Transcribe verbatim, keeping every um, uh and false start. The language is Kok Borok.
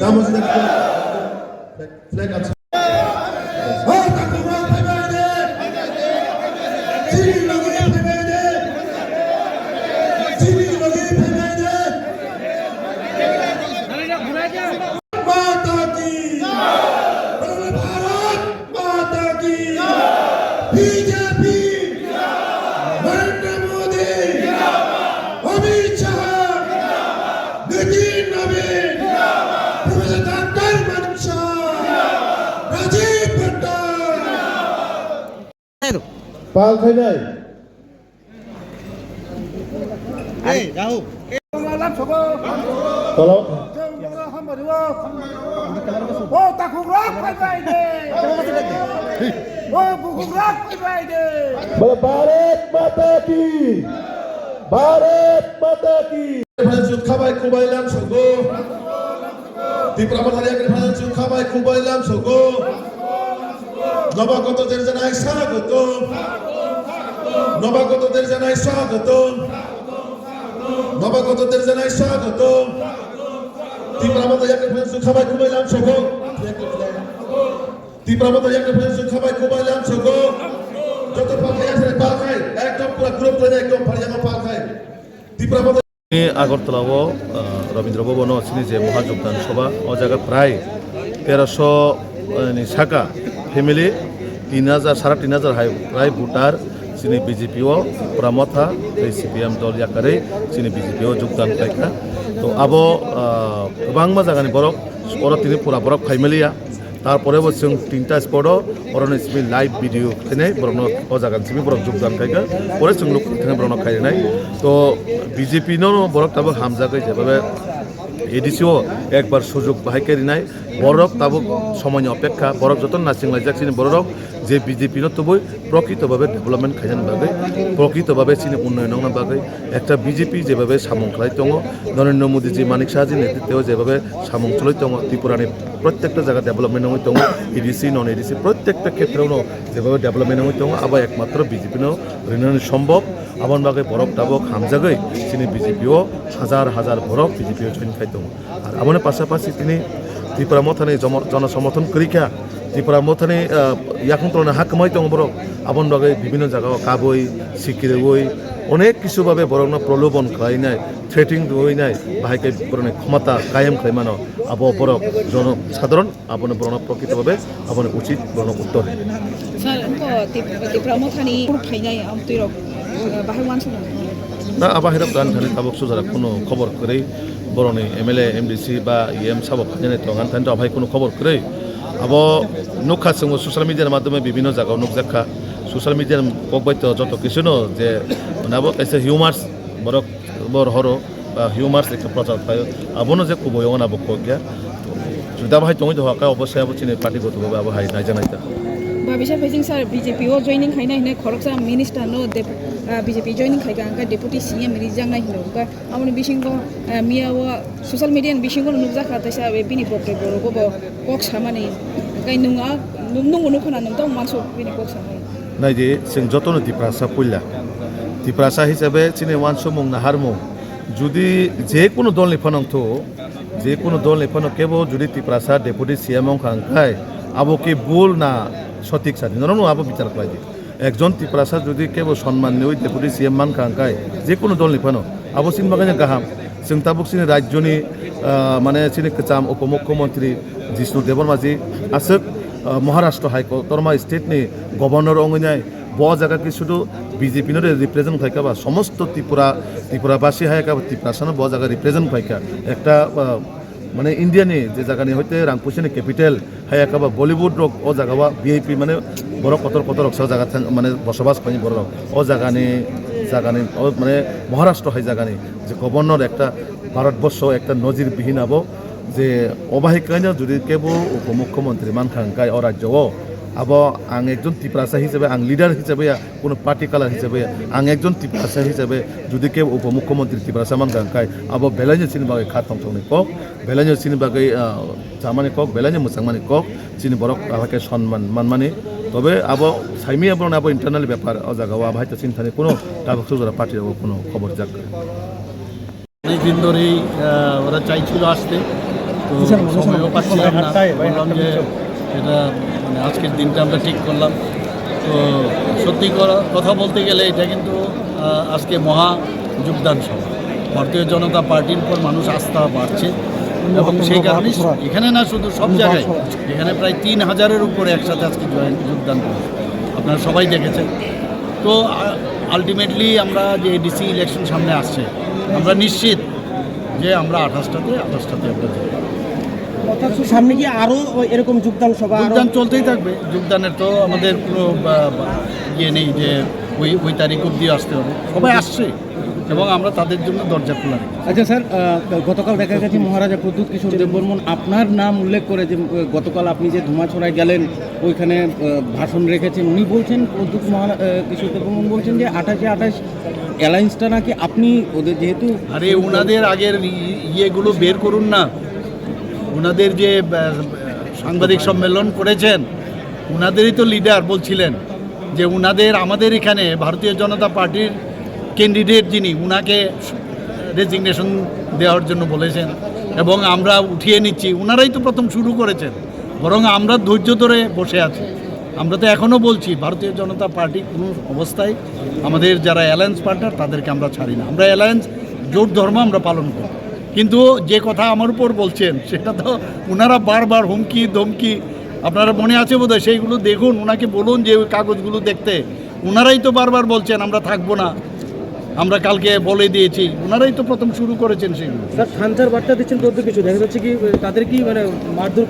Flag, flag, flag. Hei, takhuk rok phaibai de. Chini logi phaibai de. Chini logi phaibai de. Mata ki. Bharat Mata ki. B J P. Narendra Modi. Amit Shah. Nitin Nabin, Professor Doctor Manik Saha, Rajiv Bhatta. Pal khainai. Hey, Rahul. Tolo. O takhuk rok phaibai de. O bukhuk rok phaibai de. Bharat Mata ki. Bharat Mata ki. Jut khabai kubai lam sogo. Tipra Motha ni yakni phano chwng kha bai kubai lam sogo. Nobagoto derjanai swagotom. Nobagoto derjanai swagotom. Nobagoto derjanai swagotom. Tipra Motha yakni phano chwng kha bai kubai lam sogo. Tipra Motha yakni phano chwng kha bai kubai lam sogo. Joto palkhai asre palkhai. Ekdom pura group khlai ekdom phariyango palkhai. Tipra Motha Agartala o, ah, Rabindra Bhavan o chini je Maha Jogdan Sabha, o jaga prai teroso, eh, ni saka family, tin hajar, sara tin hajar hai prai voter chini B J P o Tipra Motha tei C P M dol yakarwi chini B J P o jogdan khlaikha. To abo, ah, kwbangma jagani borok oro tini pura borok phaimaliya. Tarpore bo chwng tinta spot o, oroni simi live video khainai, borokno o jaga ni simi borok jogdan khaikha, pore chwng nuk thangwi borokno khairinai. To B J P no borok tabuk hamjagwi jebabe A D C o ekbar sujog bahai khe rinai, borok tabuk somoi ni opekha, borok joto naising laijak chini borok rok je B J P no tubui prokrito bhabe development khainani bagwi, prokrito bhabe chini unnoyon wngna bagwi, ekta B J P jebabe samung khlai tongo, Narendra Modi ji, Manik Saha ji netritwo jebabe samung chwlwi tongo, Tripura ni protekta jaga development wngwi tongo, A D C, non A D C, protekta khetreo no jebabe development wngwi tongo, abo ekmatro B J P no rinani sombhob, aboni bagwi borok tabuk hamjagwi chini B J P o hajar hajar borok B J P o join khai tongo. Ar aboni pasapasi tini Tipra Mothani jomo-, jonosomothon kwrwi kha. Tipra Mothani, ah, yakung toloni ha kwmai tongo borok. Aboni bagwi bibinno jagao kabui, sikirwi, onek kisu babe borokno prolobon khlainai, threatening rwinai, bahai khe borokni khomota kayam khlai mano. Abo borok jono-, sadharon abono borokno prokrito babe aboni uchit borokno uttor. Sir, wngkha Tip-, Tipra Mothani phuru phainai amtwirok, eh, bahai uansukmung. Na, abo hairok dan thani tabuk sujara kuno khobor kwrwi borokni M L A, M D C ba E M sabo phainani tongo, ani thani tabuk hai kuno khobor kwrwi. Abo nukha chwngbo social media ni madhyome bibinno jagao nukjakha. Social media ni kokbai to joto kisuno je, mane abo kaisa humors, borok bor horo. Ba humors ekta prochar khlaio, abono je kubui ongna bo kok ya. Juda bahai tongwi doha ka, obo se abo chini party goto abo hai naija naija. Ba bisa phaiching sir, B J P o joining khaina hinwi khoroksa minister no dep-, ah, B J P joining khaika hwnkha deputy C M rijaknai hino hwnkha, aboni bisingo, ah, miya o social media ni bisingo nukjakha, teisa bini bokre borok bo kok samani, hwnkhe nwng a, nwng, nwng nukho na nwng tong manso bini kok samani. Naidi, chwng jotono Tiprasa puila. Tiprasa hisabe chini uansukmung naharmung. Judi je kunu dolni phano wngthu, je kunu dolni phano kebo judi Tiprasa deputy C M wngkha hwnkhe, abo khe bul na sotik sadi? Norokno abo bichar khlai di. Ekjon Tiprasa judi kebo sonman niwi deputy C M mankha hwnkhe, je kunu dolni phano, abo chini bagwi no kaham. Chwng tabuk chini rajyoni, ah, mane chini kwcham upomukhyamantri Jishnu Debbarma ji aswk, ah, Maharashtra hai kotorma state ni governor wngwi nai, bo jaga khe sudu B J P no represent khlai kha ba, somosto Tripura, Tripura basi hai kha ba, Tiprasa no bo jaga represent khlai kha. Ekta, ah, mane India ni je jaga ni hoite rang puisa ni capital, hai kha ba Bollywood rok o jaga o V I P mane borok kotor kotor rok se o jaga thang mane bosobas khlai borok rok. O jaga ni, jaga ni, o mane Maharashtra hai jaga ni je governor ekta Bharat borsho ekta nojir bihin abo je o bahai kaino jodi kebo upomukhyamantri mankha hwnkhe o rajyo o, abo ang ekjon Tiprasa hisabe, ang leader hisabe ya, kuno party color hisabe ya, ang ekjon Tiprasa hisabe jodi kebo upomukhyamantri Tiprasa mankha hwnkhe abo belaino chini bagwi kha tongthokni kok, belaino chini bagwi, ah, chamani kok, belaino mwchangmani kok, chini borok abo khe sonman manmani. Tobe abo saimanya borokni abo internal bepar, o jaga o abo hai to chini thani kuno tabuk sujara party rogo kuno khobor jak. অনেক দিন ধরেই, আহ, ওরা চাইছিল আসতে, তো সময়ও পাচ্ছিলাম না, বললাম যে এটা মানে আজকের দিনটা আমরা ঠিক করলাম। তো সত্যি করা- কথা বলতে গেলে এটা কিন্তু আহ, আজকে মহা যোগদান সভা। ভারতীয় জনতা পার্টির উপর মানুষ আস্থা বাড়ছে এবং সেই কারণেই এখানে না, শুধু সব জায়গায়, এখানে প্রায় তিন হাজারের উপরে একসাথে আজকে জয়েন যোগদান করেছে, আপনারা সবাই দেখেছেন। তো আলটিমেটলি আমরা যে এডিসি ইলেকশন সামনে আসছে, আমরা নিশ্চিত যে আমরা আঠাশটাতে আঠাশটাতে আমরা জিতব। অর্থাৎ সামনে কি আরো এরকম যোগদান সভা আরো? যোগদান চলতেই থাকবে। যোগদানের তো আমাদের কোনো বা- বা- ইয়ে নেই যে ওই ওই তারিখ অবধি আসতে হবে। সবাই আসছে এবং আমরা তাদের জন্য দরজা খোলা রেখেছি। আচ্ছা স্যার, আহ, গতকাল দেখা গেছে মহারাজা প্রদ্যুৎ কিশোর দেববর্মন আপনার নাম উল্লেখ করে যে আহ, গতকাল আপনি যে ধুমাছড়ায় গেলেন, ওইখানে আহ, ভাষণ রেখেছেন। উনি বলছেন, প্রদ্যুৎ মহারা- আহ, কিশোর দেববর্মন বলছেন যে আঠাশে আঠাশ অ্যালায়েন্সটা নাকি আপনি ওদের যেহেতু আরে, ওনাদের আগের ই- ইয়েগুলো বের করুন না। ওনাদের যে আহ, সাংবাদিক সম্মেলন করেছেন, ওনাদেরই তো লিডার বলছিলেন যে ওনাদের, আমাদের এখানে ভারতীয় জনতা পার্টির ক্যান্ডিডেট যিনি, ওনাকে রেজিগনেশন দেওয়ার জন্য বলেছেন এবং আমরা উঠিয়ে নিচ্ছি। ওনারাই তো প্রথম শুরু করেছেন, বরং আমরা ধৈর্য ধরে বসে আছি। আমরা তো এখনও বলছি, ভারতীয় জনতা পার্টি কোনো অবস্থায় আমাদের যারা অ্যালায়েন্স পার্টনার, তাদেরকে আমরা ছাড়ি না। আমরা অ্যালায়েন্স জোট ধর্ম আমরা পালন করি। কিন্তু যে কথা আমার উপর বলছেন, সেটা তো ওনারা বারবার হুমকি ধমকি, আপনারা মনে আছে বোধহয়, সেইগুলো দেখুন, ওনাকে বলুন যে ওই কাগজগুলো দেখতে। ওনারাই তো বারবার বলছেন আমরা থাকবো না, আমরা কালকে বলে দিয়েছি। ওনারাই তো প্রথম শুরু করেছেন সেগুলো। স্যার, থানচার বার্তা দিচ্ছেন বলতে কিছু দেখা যাচ্ছে কি, তাদের কি মানে মারধর